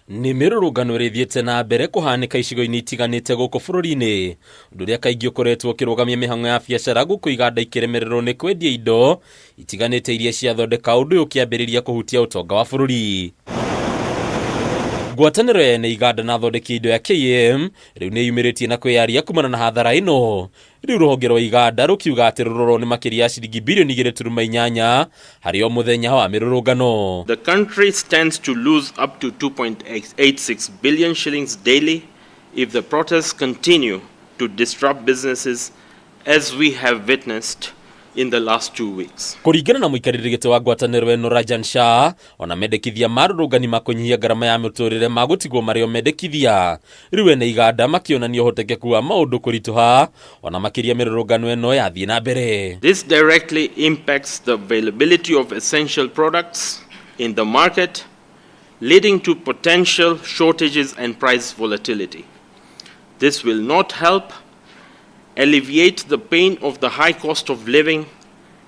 Nĩ mĩrũrũngano ĩrĩa ĩthiĩte na mbere kũhanĩka icigo-inĩ itiganĩte gũkũ bũrũri-inĩ, ũndũ ũrĩa kaingĩ ũkoretwo ũkĩrũgamia mĩhang'o ya biacara gũkũ iganda ikĩremererwo nĩ kwendia indo itiganĩte iria ciathondeka, ũndũ ũyũ ũkĩambĩrĩria kũhutia ũtonga wa bũrũri. Ngwatanĩro ya ene iganda na athondeki a indo ya KAM rĩu nĩ yumĩrĩtie na kwĩyaria kumana na hathara ĩno. Rĩu rũhonge rwa iganda rũkiuga atĩ rũrorwo nĩ makĩria ya ciringi birioni 2.8 harĩ o mũthenya wa mĩrũrũngano. The country stands to lose up to 2.86 billion shillings daily if the protests continue to disrupt businesses as we have witnessed in the last 2 weeks. Kũringana na mũikarĩri gĩtĩ wa ngwatanĩro ĩno Rajan Shah, ona mendekithia ma arũrũngani ma kũnyihia ngarama ya mũtũrĩre magũtigwo marĩ o mendekithia, rĩu ene iganda makĩonania ũhotekeku wa maũndũ kũritũha ona makĩria mĩrũrũngano ĩno yathiĩ na mbere. This directly impacts the availability of essential products in the market, leading to potential shortages and price volatility. This will not help alleviate the pain of the high cost of living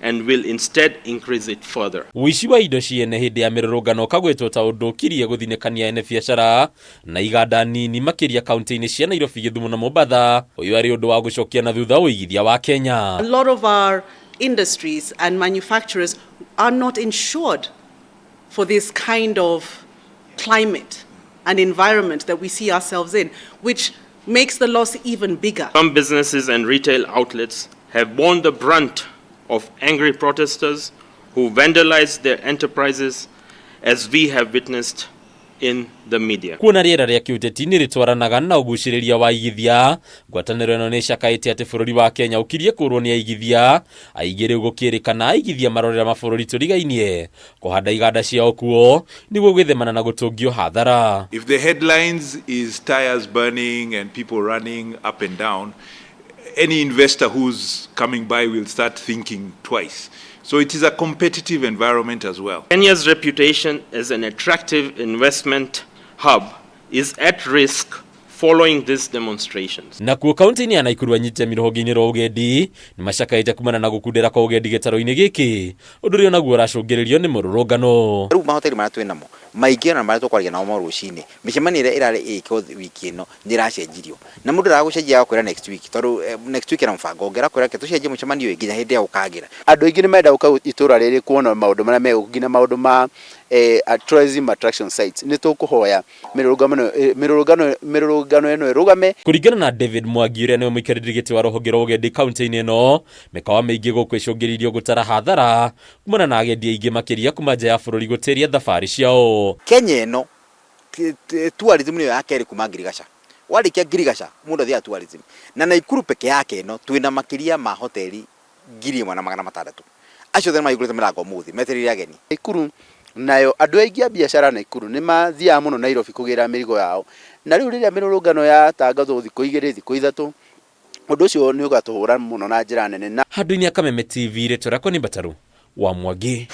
and will instead increase it further. Ũici wa indo ciene hĩndĩ ya mĩrũrũngano ũkagwetwo ta ũndũ ũkirie gũthinĩkania ene biacara na iganda nini makĩria kaunti-inĩ cia Nairobi, Gĩthumo na Mombatha, ũyũ arĩ ũndũ wa gũcokia na thutha ũigithia wa Kenya. A lot of our industries and manufacturers are not insured for this kind of climate and environment that we see ourselves in, which makes the loss even bigger. Some businesses and retail outlets have borne the brunt of angry protesters who vandalized their enterprises, as we have witnessed in the media. Kuona rĩera rĩa kĩũteti nĩ rĩtwaranaga na ũgucĩrĩria wa aigithia, ngwatanĩro ĩno nĩ ĩcakaĩte atĩ bũrũri wa Kenya ũkirie kũrwo nĩ aigithia aingĩ, rĩu gũkĩrĩkana aigithia marorera mabũrũri tũrigainie kũhanda iganda ciao kuo nĩguo gwĩthemana na gũtũngio hathara. If the headlines is tires burning and people running up and down, any investor who's coming by will start thinking twice. So it is a competitive environment as well. Kenya's reputation as an attractive investment hub is at risk following these demonstrations. Nakuo kaunti-inĩ ya Naikuru, anyiti rũhonge-inĩ rwa ũgendi nĩ macakaĩte kumana na gũkundera kwa ũgendi gĩtarũ-inĩ gĩkĩ, ũndũ ũrĩa onaguo ũracũngĩrĩrio nĩ mũrũrũngano. Rĩu mahoteri marĩa twĩ namo maingĩ, ona marĩa tũkwaragia nao ma rũcinĩ, mĩcemanio ĩrĩa ĩrarĩ ĩkwo wiki ĩno nĩ ĩracenjirio, na mũndũ aragũcenjia agakwĩra next week, tondũ next week ena mũbango ũngĩ, arakwĩra reke tũcenjie mũcemanio ũyũ nginya hĩndĩ ya gũkagĩra. Andũ aingĩ nĩ marenda gũka itũra rĩrĩ kuona maũndũ marĩa megũkũ, nginya maũndũ ma tourism attraction sites. Nĩ tũkũhoya mĩrũrũngano ĩno ĩrũgame. Kũringana na David Mwangi, ũrĩa nĩwe mũikarĩri gĩtĩ wa rũhonge rwa ũgendi kaunti-inĩ ĩno, mĩkawa mĩingĩ gũkũ ĩcũngĩrĩirio gũtara hathara kumana na agendi aingĩ makĩria kuma nja ya bũrũri gũtĩria thabarĩ ciao. Kenya ĩno tourism nĩyo ya kerĩ kuma Ngirigaca. Warĩkia Ngirigaca, mũndũ athiaga tourism, na Naikuru peke yake ĩno twĩna makĩria ma hoteli 1600. Acio othe nĩmahingũrĩte mĩrango ũmũthĩ metereire ageni. Naikuru nayo, andũ aingĩ a biacara Naikuru nĩ mathiaga mũno Nairobi kũgĩra mĩrigo yao, na rĩu rĩrĩa mĩrũrũngano yatangathwo thikũ 2, thikũ 3, ũndũ ũcio nĩ ũgatũhũra mũno na njĩra nene na Handũ-inĩ ya Kameme TV, rĩtwa rĩakwa nĩ Mbataru wa Mwangi.